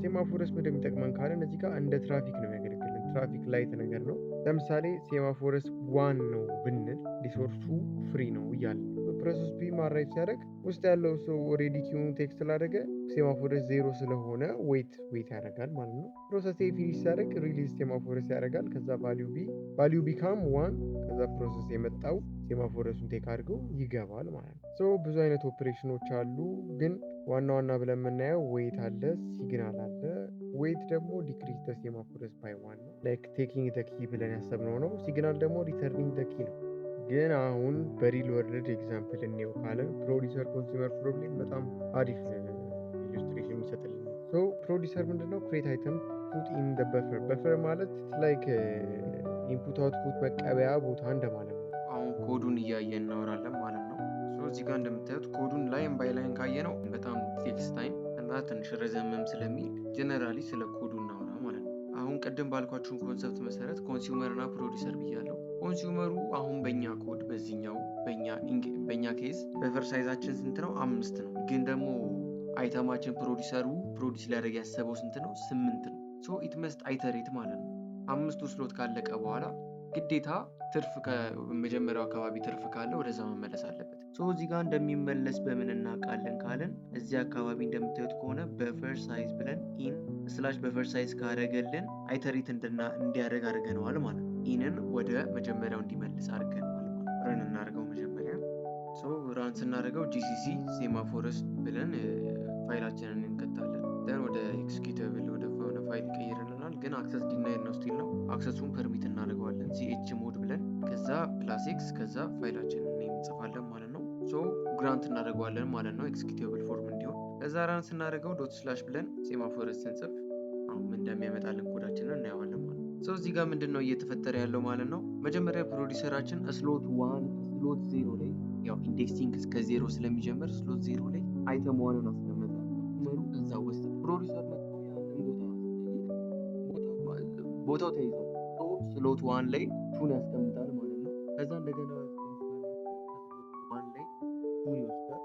semaphores ምንድን የሚጠቅመን ካለን እዚህ ጋር እንደ ትራፊክ ነው የሚያገለግለን። Traffic light ነገር ነው። ለምሳሌ semaphores 1 ነው ብንል resource ኡ free ነው እያለ process B arrive ሲያደርግ ውስጥ ያለው ሰው already queue ን take ስላደረገ semaphores 0 ስለሆነ wait ያደርጋል ማለት ነው። Process A finish ሲያደርግ release semaphores ያደርጋል። ከዛ value become 1። ከዛ process የመጣው semaphores ኡን take አድርገው ይገባል ማለት ነው። So ብዙ አይነት ኦፕሬሽኖች አሉ፣ ግን ዋና ዋና ብለን የምናየው wait አለ፣ signal አለ። Wait ደግሞ decrease the semaphores by 1 ነው። Like taking the key ብለን ያሰብነው ነው። Signal ደግሞ returning the key ነው። ግን አሁን በ real world example እንየው ካለን producer consumer problem በጣም አሪፍ illustration የሚሰጥልን። So producer ምንድነው? Create item, put in the buffer። Buffer ማለት like input output መቀበያ ቦታ እንደማለት ነው። አሁን ኮዱን እያየን እናወራለን ማለት ነው። So እዚህ ጋር እንደምታዩት ኮዱን line by line ካየነው በጣም takes time እና ትንሽ ረዘምም ስለሚል generally ስለ ኮዱ እናወራ ማለት ነው። አሁን ቅድም ባልኳችሁ concept መሰረት consumer እና ፕሮዲሰር ብያለሁ። Consumer ኡ አሁን በእኛ ኮድ በዚህኛው በእኛ case buffer size ኣችን ስንት ነው? አምስት ነው። ግን ደግሞ item ኣችን producer ኡ produce ሊያደርግ ያሰበው ስንት ነው? ስምንት ነው። So it must iterate ማለት ነው። አምስቱ slot ካለቀ በኋላ ግዴታ ትርፍ ከመጀመሪያው አካባቢ ትርፍ ካለ ወደዛ መመለስ አለበት። So እዚህ ጋር እንደሚመለስ በምን እናውቃለን ካለን እዚህ አካባቢ እንደምታዩት ከሆነ buffer size ብለን in slash buffer size ካደረገልን iterate እንዲያደርግ አድርገነዋል ማለት ነው። In ን ወደ መጀመሪያው እንዲመልስ አድርገነዋል ማለት ነው። Run እናደርገው መጀመሪያ። So run ስናደርገው gcc semaphores ብለን ፋይላችንን እንከታለን። Then ወደ executable ወደ ሆነ ፋይል ይቀይርልናል። ግን access denied ነው still ነው። Access ኡን permit እናደርገዋለን chmod ብለን ከዛ plus x ከዛ ፋይላችንን እንጽፋለን ማለት ነው። So grant እናደርገዋለን ማለት ነው executable form እንዲሆን። ከዛ run ስናደርገው dot slash ብለን semaphores ስንጽፍ አሁን ምን እንደሚያመጣልን ኮዳችንን እናየዋለን ማለት ነው። So እዚህ ጋር ምንድን ነው እየተፈጠረ ያለው ማለት ነው? መጀመሪያ producer ኣችን slot 1 slot 0 ላይ ያው indexing እስከ ዜሮ ስለሚጀምር slot 0 ላይ item 1 ን አስቀመጠ። መሩ እዛ ወሰደ። ፕሮዲሰር መጥቶ ያንን ቦታ ቦታው ተይዟል። Slot 1 ላይ 2 ን ያስቀምጣል ማለት ነው። ከዛ እንደገና 1 ላይ 2 ን ይወስዳል።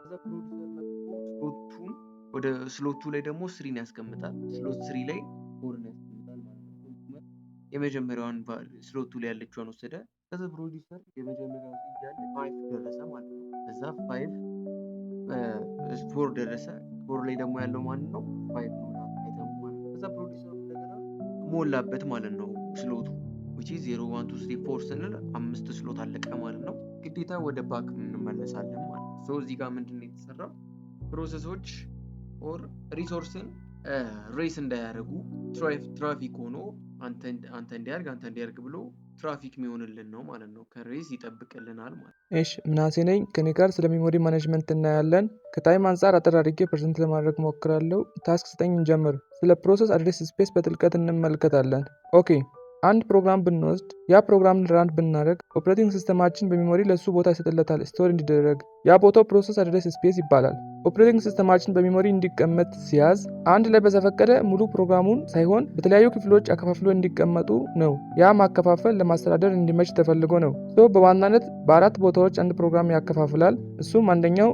ከዛ ፕሮዲሰር መጥቶ slot 2 ን ወደ slot 2 ላይ ደግሞ 3 ን ያስቀምጣል። Slot 3 ላይ 4 ን ያስቀምጣል ማለት ነው። የመጀመሪያዋን slot 2 ላይ ያለችዋን ወሰደ። ከዛ ፕሮዲሰር የመጀመሪያው እያለ 5 ደረሰ ማለት ነው። ከዛ 5 4 ደረሰ። 4 ላይ ደግሞ ያለው ማን ነው? 5 ነው item ኡ ማለት ነው። ከዛ ፕሮዲሰሩ እንደገና ሞላበት ማለት ነው slot ኡ which is 0 1 2 3 4 ስንል አምስት slot አለቀ ማለት ነው። ግዴታ ወደ back እንመለሳለን ማለት ነው። So እዚህ ጋር ምንድን ነው የተሰራው? Process ኦች or resource ን race እንዳያደርጉ ትራፊክ ሆኖ አንተ እንዲያርግ አንተ እንዲያርግ ብሎ ትራፊክ የሚሆንልን ነው ማለት ነው። ከ race ይጠብቅልናል ማለት ነው። እሺ፣ ምናሴ ነኝ። ከኔ ጋር ስለ memory management እናያለን። ከ time አንጻር አጠር አድርጌ present ለማድረግ ሞክራለሁ። Task 9 እንጀምር። ስለ process address space በጥልቀት እንመለከታለን። Okay፣ አንድ ፕሮግራም ብንወስድ ያ ፕሮግራም run ብናደርግ operating system ኣችን በ memory ለሱ ቦታ ይሰጥለታል store እንዲደረግ። ያ ቦታው process address space ይባላል። Operating system ኣችን በ memory እንዲቀመጥ ሲያዝ አንድ ላይ በዘፈቀደ ሙሉ ፕሮግራሙን ሳይሆን በተለያዩ ክፍሎች አከፋፍሎ እንዲቀመጡ ነው። ያ ማከፋፈል ለማስተዳደር እንዲመች ተፈልጎ ነው። So በዋናነት በአራት ቦታዎች አንድ ፕሮግራም ያከፋፍላል። እሱም አንደኛው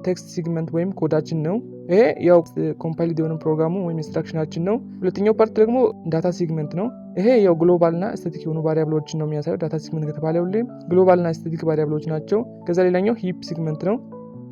text segment ወይም ኮዳችን ነው። ይሄ ያው compiled የሆነ ፕሮግራሙ ወይም instruction ኣችን ነው። ሁለተኛው part ደግሞ data segment ነው። ይሄ ያው global እና static የሆኑ variable ኦችን ነው የሚያሳየው። Data segment ከተባለ ሁሌም global እና static variable ኦች ናቸው። ከዛ ሌላኛው heap segment ነው።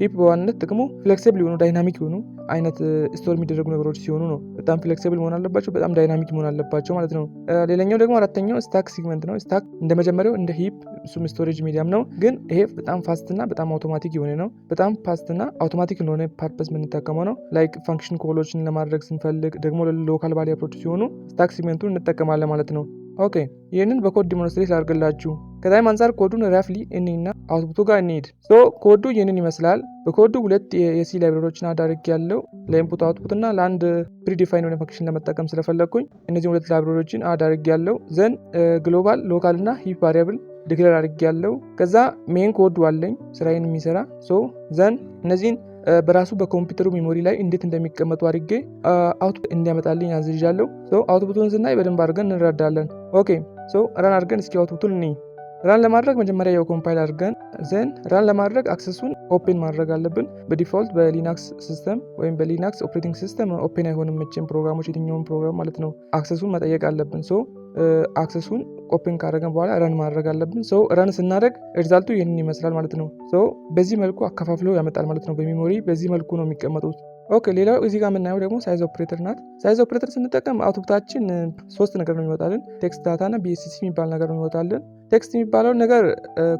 Heap በዋናነት ጥቅሙ flexible የሆኑ dynamic የሆኑ አይነት store የሚደረጉ ነገሮች ሲሆኑ ነው። በጣም flexible መሆን አለባቸው፣ በጣም dynamic መሆን አለባቸው ማለት ነው። ሌላኛው ደግሞ አራተኛው stack segment ነው። Stack እንደ መጀመሪያው እንደ heap እሱም storage medium ነው፣ ግን ይሄ በጣም fast እና በጣም አውቶማቲክ የሆነ ነው። በጣም fast እና አውቶማቲክ ለሆነ purpose የምንጠቀመው ነው። Like function call ኦችን ለማድረግ ስንፈልግ ደግሞ local variable ኦች ሲሆኑ stack segment ኡን እንጠቀማለን ማለት ነው። Okay፣ ይህንን በ code demonstrate ላድርግላችሁ። ከ time አንጻር ኮዱን roughly እኔና output ኡ ጋር እንሂድ። So ኮዱ ይህንን ይመስላል። በኮዱ ሁለት የ C library ዎችን አዳርግ ያለው ለ input output እና ለአንድ predefine የሆነ function ለመጠቀም ስለፈለግኩኝ እነዚህ ሁለት library ዎችን አዳርግ ያለው። Then global፣ local እና heap variable declare አድርግ ያለው። ከዛ main code አለኝ ስራዬን የሚሰራ። So then እነዚህን በራሱ በኮምፒውተሩ memory ላይ እንዴት እንደሚቀመጡ አድርጌ output እንዲያመጣልኝ አዝዣለሁ። So output ኡን ስናይ በደንብ አድርገን እንረዳለን። Okay፣ so run አድርገን እስኪ output ኡን እንይ። Run ለማድረግ መጀመሪያ ያው compile አድርገን then run ለማድረግ access ኡን open ማድረግ አለብን። በ default በ Linux system ወይም በ Linux operating system open አይሆንም መቼም ፕሮግራሞች፣ የትኛውም ፕሮግራም ማለት ነው። Access ኡን መጠየቅ አለብን። So access ኡን open ካደረገን በኋላ run ማድረግ አለብን። So run ስናደርግ result ኡ ይህንን ይመስላል ማለት ነው። So በዚህ መልኩ አከፋፍሎ ያመጣል ማለት ነው። በ memory በዚህ መልኩ ነው የሚቀመጡት። Okay፣ ሌላው እዚህ ጋር የምናየው ደግሞ size operator ናት። Size operator ስንጠቀም output ኣችን ሶስት ነገር ነው የሚወጣልን። Text፣ data እና BSC የሚባል ነገር ነው የሚወጣልን። Text የሚባለው ነገር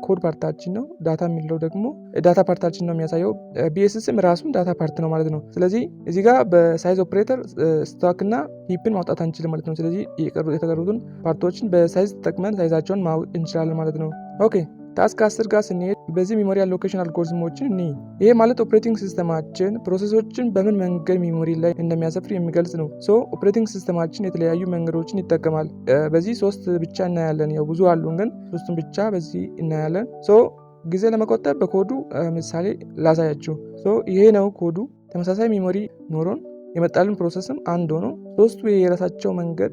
code part ኣችን ነው። Data የሚለው ደግሞ data part ኣችን ነው የሚያሳየው። BSC ም ራሱም data part ነው ማለት ነው። ስለዚህ እዚህ ጋር በ size operator stack እና heap ን ማውጣት አንችልም ማለት ነው። ስለዚህ የተቀሩትን part ኦችን በ size ተጠቅመን size ኣቸውን ማወቅ እንችላለን ማለት ነው። Okay፣ task 10 ጋር ስንሄድ በዚህ memory allocation algorithm ኦችን እኒ ይሄ ማለት operating system ኣችን process ኦችን በምን መንገድ memory ላይ እንደሚያሰፍር የሚገልጽ ነው። So operating system ኣችን የተለያዩ መንገዶችን ይጠቀማል። በዚህ ሶስት ብቻ እናያለን። ያው ብዙ አሉን፣ ግን ሶስቱን ብቻ በዚህ እናያለን። So ጊዜ ለመቆጠብ በኮዱ ምሳሌ ላሳያችሁ። So ይሄ ነው ኮዱ። ተመሳሳይ memory ኖሮን የመጣልን process ም አንድ ሆኖ ሶስቱ የራሳቸው መንገድ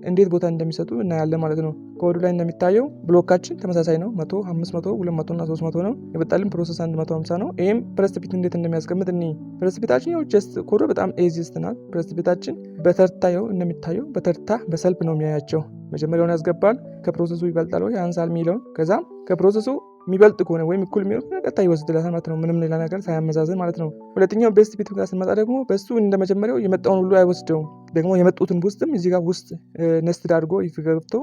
እንዴት ቦታ እንደሚሰጡ እናያለን ማለት ነው። ኮዱ ላይ እንደሚታየው block ኣችን ተመሳሳይ ነው። 100፣ 500፣ 200 እና 300 ነው። የመጣልን process 150 ነው። ይህም first fit እንዴት እንደሚያስቀምጥ እኒ first fit ኣችን ያው just ኮዱ በጣም easiest ናት። First fit ኣችን በተርታ ያው እንደሚታየው በተርታ በሰልፍ ነው የሚያያቸው። መጀመሪያውን ያስገባል፣ ከ process ኡ ይበልጣል ወይ ያንሳል የሚለውን፣ ከዛም ከ process ኡ የሚበልጥ ከሆነ ወይም እኩል የሚሆን ከሆነ ቀጥታ ይወስድለታል ማለት ነው። ምንም ሌላ ነገር ሳያመዛዝን ማለት ነው። ሁለተኛው best fit ጋር ስንመጣ ደግሞ በሱ እንደ መጀመሪያው የመጣውን ሁሉ አይወስደውም። ደግሞ የመጡትን ውስጥም እዚህ ጋር ውስጥ nested አድርጎ if ገብቶ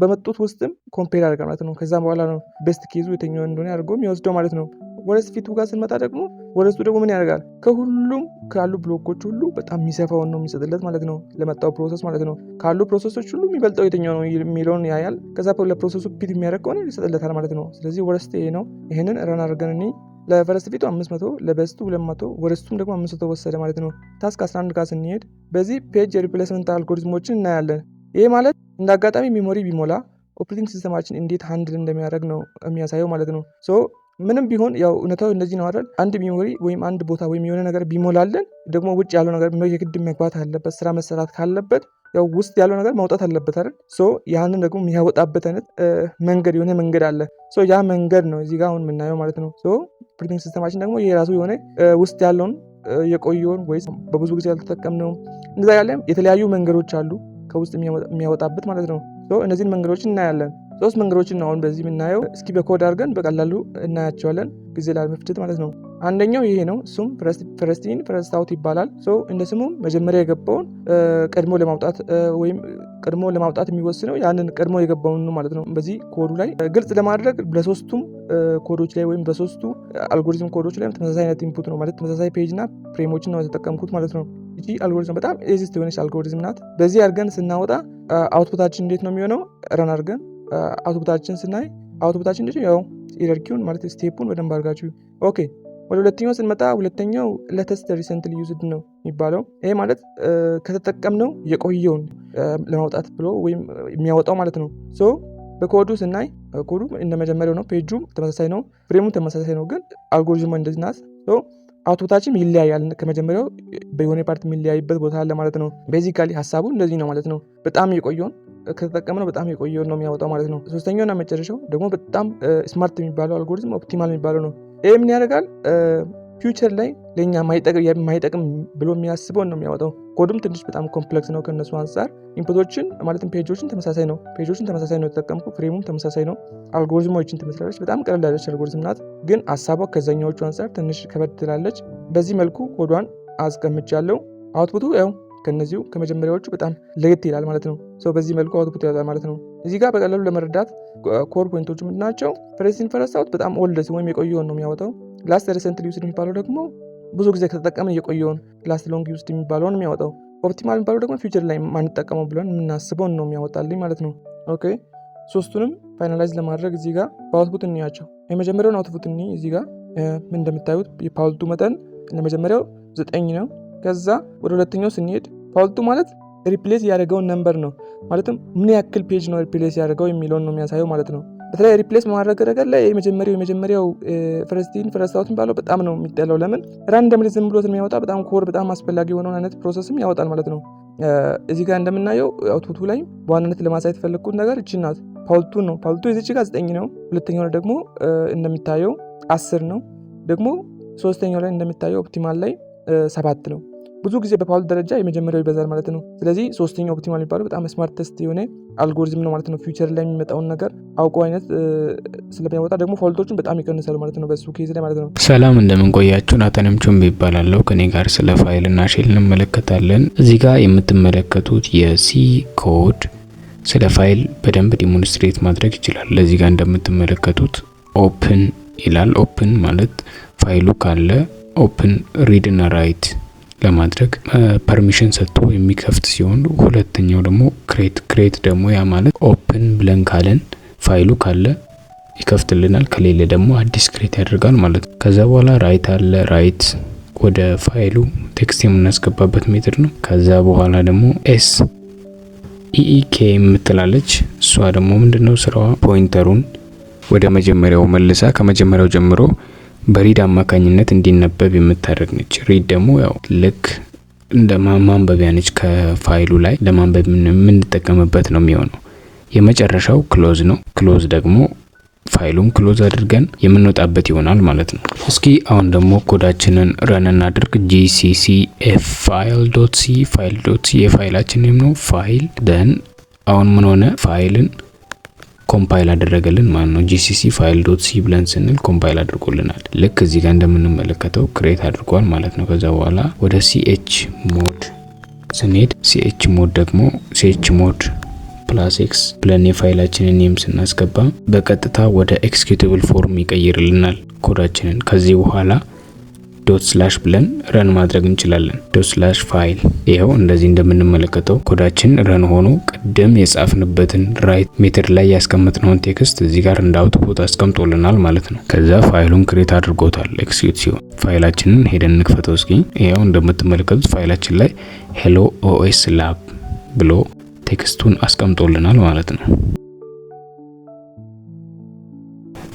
በመጡት ውስጥም compare ያደርጋል ማለት ነው። ከዛም በኋላ ነው best case ኡ የትኛው እንደሆነ አድርጎ የሚወስደው ማለት ነው። Worst fit ኡ ጋር ስንመጣ ደግሞ worst ኡ ደግሞ ምን ያደርጋል? ከሁሉም ካሉ block ኦች ሁሉ በጣም የሚሰፋውን ነው የሚሰጥለት ማለት ነው። ለመጣው process ማለት ነው። ካሉ process ኦች ሁሉ የሚበልጠው የትኛው ነው የሚለውን ያያል። ከዛ ለ process ኡ fit የሚያደርግ ከሆነ ይሰጥለታል ማለት ነው። ስለዚህ worst ይሄ ነው። ይህንን run አድርገን እኒ ለ first fit ኡ 500፣ ለ best ኡ 200፣ worst ኡም ደግሞ 500 ወሰደ ማለት ነው። Task 11 ጋር ስንሄድ በዚህ page የ replacement algorithm ኦችን እናያለን። ይሄ ማለት እንደ አጋጣሚ memory ቢሞላ operating system ኣችን እንዴት handle እንደሚያደርግ ነው የሚያሳየው ማለት ነው። So ምንም ቢሆን ያው እውነታው እንደዚህ ነው አይደል? አንድ memory ወይም አንድ ቦታ ወይም የሆነ ነገር ቢሞላልን ደግሞ ውጭ ያለው ነገር የግድ መግባት አለበት። ስራ መሰራት ካለበት ያው ውስጥ ያለው ነገር ማውጣት አለበት አይደል? So ያንን ደግሞ የሚያወጣበት አይነት መንገድ የሆነ መንገድ አለ። So ያ መንገድ ነው እዚህ ጋር አሁን የምናየው ማለት ነው። So operating system ኣችን ደግሞ የራሱ የሆነ ውስጥ ያለውን የቆየውን ወይስ በብዙ ጊዜ ያልተጠቀምነው እንደዛ ያለ የተለያዩ መንገዶች አሉ ከውስጥ የሚያወጣበት ማለት ነው። So እነዚህን መንገዶችን እናያለን። ሶስት መንገዶችን ነው አሁን በዚህ የምናየው። እስኪ በኮድ አድርገን በቀላሉ እናያቸዋለን ጊዜ ላለመፍጀት ማለት ነው። አንደኛው ይሄ ነው። እሱም first in first out ይባላል። So እንደ ስሙም መጀመሪያ የገባውን ቀድሞ ለማውጣት ወይም ቀድሞ ለማውጣት የሚወስነው ያንን ቀድሞ የገባውን ነው ማለት ነው። በዚህ ኮዱ ላይ ግልጽ ለማድረግ በሶስቱም ኮዶች ላይ ወይም በሶስቱ አልጎሪዝም ኮዶች ላይ ተመሳሳይ አይነት input ነው፣ ማለት ተመሳሳይ page እና frame ኦችን ነው የተጠቀምኩት ማለት ነው። ይቺ አልጎሪዝም በጣም easiest የሆነች አልጎሪዝም ናት። በዚህ አድርገን ስናወጣ output ኣችን እንዴት ነው የሚሆነው? Run አድርገን output ኣችን ስናይ output ኣችን እንዴት ያው hierarchy ውን ማለት step ኡን በደንብ አድርጋችሁ። Okay፣ ወደ ሁለተኛው ስንመጣ ሁለተኛው latest recently used ነው የሚባለው። ይሄ ማለት ከተጠቀምነው የቆየውን ለማውጣት ብሎ ወይም የሚያወጣው ማለት ነው። So በኮዱ ስናይ ኮዱ እንደ መጀመሪያው ነው። ፔጁ ተመሳሳይ ነው፣ frame ኡ ተመሳሳይ ነው። ግን አልጎሪዝሙ እንደዚህ ናት። So output ኣችን ይለያያል። ከመጀመሪያው በየሆነ part የሚለያይበት ቦታ አለ ማለት ነው። Basically ሀሳቡ እንደዚህ ነው ማለት ነው። በጣም የቆየውን ከተጠቀምነው በጣም የቆየውን ነው የሚያወጣው ማለት ነው። ሶስተኛውና መጨረሻው ደግሞ በጣም smart የሚባለው algorithm optimal የሚባለው ነው። ይህ ምን ያደርጋል? Future ላይ ለእኛ የማይጠቅም ብሎ የሚያስበውን ነው የሚያወጣው። ኮዱም ትንሽ በጣም complex ነው ከእነሱ አንጻር። Input ኦችን ማለትም page ኦችን ተመሳሳይ ነው። Page ኦችን ተመሳሳይ ነው የተጠቀምኩ። Frame ኡም ተመሳሳይ ነው። አልጎሪዝሞችን ትመስላለች። በጣም ቀለል ያለች አልጎሪዝም ናት። ግን ሀሳቧ ከዛኛዎቹ አንጻር ትንሽ ከበድ ትላለች። በዚህ መልኩ ኮዷን አስቀምጫለሁ። Output ኡ ያው ከነዚሁ ከመጀመሪያዎቹ በጣም ለየት ይላል ማለት ነው። So በዚህ መልኩ output ያወጣል ማለት ነው። እዚህ ጋር በቀላሉ ለመረዳት core point ኦቹ ምንድን ናቸው? First in first out በጣም oldest ወይም የቆየውን ነው የሚያወጣው። Last recently used የሚባለው ደግሞ ብዙ ጊዜ ከተጠቀምን የቆየውን last long used የሚባለውን የሚያወጣው። Optimal የሚባለው ደግሞ future ላይ ማንጠቀመው ብለን የምናስበውን ነው የሚያወጣልኝ ማለት ነው። Okay፣ ሶስቱንም finalize ለማድረግ እዚህ ጋር በ output እንያቸው። የመጀመሪያውን output እኒ እዚህ ጋር ምን እንደምታዩት የ fault ኡ መጠን ለመጀመሪያው 9 ነው። ከዛ ወደ ሁለተኛው ስንሄድ fault ኡ ማለት replace ያደረገውን number ነው። ማለትም ምን ያክል page ነው replace ያደረገው የሚለውን ነው የሚያሳየው ማለት ነው። በተለይ replace ማድረግ ረገድ ላይ የመጀመሪያው first in first out የሚባለው በጣም ነው የሚጠላው። ለምን randomly ዝም ብሎ የሚያወጣ በጣም core በጣም አስፈላጊ የሆነውን አይነት process ም ያወጣል ማለት ነው። እዚህ ጋር እንደምናየው output ኡ ላይ በዋናነት ለማሳየት የፈለግኩት ነገር እቺ ናት። Fault ኡ ነው። Fault ኡ የዚች ጋር 9 ነው። ሁለተኛው ላይ ደግሞ እንደሚታየው 10 ነው። ደግሞ ሶስተኛው ላይ እንደሚታየው optimal ላይ 7 ነው። ብዙ ጊዜ በ fault ደረጃ የመጀመሪያው ይበዛል ማለት ነው። ስለዚህ ሶስተኛው optimal የሚባለው በጣም smartest የሆነ አልጎሪዝም ነው ማለት ነው። Future ላይ የሚመጣውን ነገር አውቆ አይነት ስለሚያወጣ ደግሞ fault ኦቹን በጣም ይቀንሳል ማለት ነው፣ በሱ case ላይ ማለት ነው። ሰላም፣ እንደምን ቆያችሁ? ናታንም ቹምብ ይባላለሁ። ከኔ ጋር ስለ ፋይል እና shell እንመለከታለን። እዚህ ጋር የምትመለከቱት የ C code ስለ ፋይል በደንብ demonstrate ማድረግ ይችላል። እዚህ ጋር እንደምትመለከቱት open ይላል። Open ማለት ፋይሉ ካለ open read እና write ለማድረግ permission ሰጥቶ የሚከፍት ሲሆን ሁለተኛው ደግሞ create። Create ደግሞ ያ ማለት open ብለን ካለን ፋይሉ ካለ ይከፍትልናል፣ ከሌለ ደግሞ አዲስ create ያደርጋል ማለት ነው። ከዛ በኋላ write አለ። Write ወደ ፋይሉ text የምናስገባበት method ነው። ከዛ በኋላ ደግሞ s eek የምትላለች፣ እሷ ደግሞ ምንድነው ስራዋ? Pointer ኡን ወደ መጀመሪያው መልሳ ከመጀመሪያው ጀምሮ በ read አማካኝነት እንዲነበብ የምታደርግ ነች። Read ደግሞ ያው ልክ እንደ ማንበቢያ ነች። ከፋይሉ ላይ ለማንበብ የምንጠቀምበት ነው የሚሆነው። የመጨረሻው close ነው። Close ደግሞ ፋይሉን close አድርገን የምንወጣበት ይሆናል ማለት ነው። እስኪ አሁን ደግሞ ኮዳችንን run እናድርግ። GCC f file.c፣ file.c የፋይላችን name ነው። File then አሁን ምን ሆነ? ፋይልን compile አደረገልን ማለት ነው። GCC file.c ብለን ስንል compile አድርጎልናል። ልክ እዚህ ጋር እንደምንመለከተው create አድርጓል ማለት ነው። ከዛ በኋላ ወደ chmod ስንሄድ chmod ደግሞ chmod plus x ብለን የፋይላችንን name ስናስገባ በቀጥታ ወደ executable form ይቀይርልናል ኮዳችንን። ከዚህ በኋላ ./ ብለን run ማድረግ እንችላለን። ./file ይኸው እንደዚህ እንደምንመለከተው ኮዳችን run ሆኖ ቅድም የጻፍንበትን write method ላይ ያስቀመጥነውን text እዚህ ጋር እንደ output አስቀምጦልናል ማለት ነው። ከዛ ፋይሉን create አድርጎታል execute ሲሆን። ፋይላችንን ሄደን እንክፈተው እስኪ። ይኸው እንደምትመለከቱት ፋይላችን ላይ "Hello OS Lab" ብሎ text ኡን አስቀምጦልናል ማለት ነው።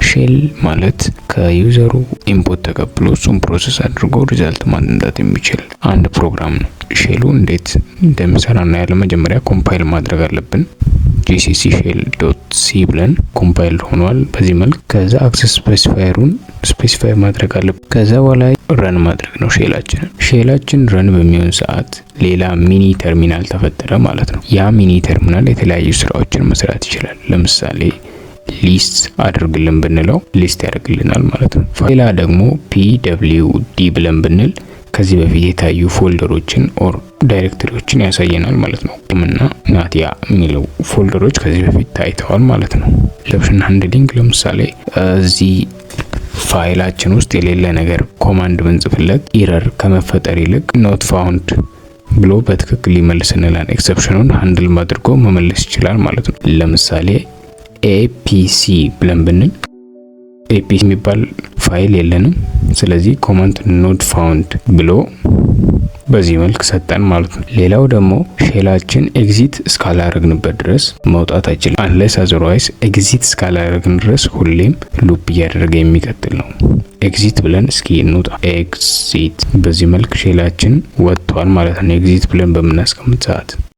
Shell ማለት ከ user ኡ input ተቀብሎ እሱን process አድርጎ result ማምጣት የሚችል አንድ ፕሮግራም ነው። Shell ኡ እንዴት እንደሚሰራ እናያለን። መጀመሪያ compile ማድረግ አለብን። GCC shell.c ብለን compile ሆኗል በዚህ መልክ። ከዛ access specifier ኡን specify ማድረግ አለብን። ከዛ በኋላ run ማድረግ ነው shell ኣችንን። Shell ኣችን run በሚሆን ሰዓት ሌላ mini terminal ተፈጠረ ማለት ነው። ያ mini terminal የተለያዩ ስራዎችን መስራት ይችላል። ለምሳሌ list አድርግልን ብንለው list ያደርግልናል ማለት ነው። ሌላ ደግሞ pwd ብለን ብንል ከዚህ በፊት የታዩ folder ኦችን or directory ዎችን ያሳየናል ማለት ነው። እና ናቲያ የሚለው folder ኦች ከዚህ በፊት ታይተዋል ማለት ነው። Exception handling፣ ለምሳሌ እዚህ ፋይላችን ውስጥ የሌለ ነገር command ብንጽፍለት error ከመፈጠር ይልቅ "not found" ብሎ በትክክል ይመልስልናል። Exception ኑን handle አድርጎ መመለስ ይችላል ማለት ነው። ለምሳሌ APC ብለን ብንል APC የሚባል ፋይል የለንም። ስለዚህ command not found ብሎ በዚህ መልክ ሰጠን ማለት ነው። ሌላው ደግሞ shell ኣችን exit እስካላረግንበት ድረስ መውጣት አይችልም። Unless otherwise exit እስካላረግን ድረስ ሁሌም loop እያደረገ የሚቀጥል ነው። Exit ብለን እስኪ እንውጣ። Exit፣ በዚህ መልክ shell ኣችን ወጥቷል ማለት ነው። Exit ብለን በምናስቀምጥ ሰዓት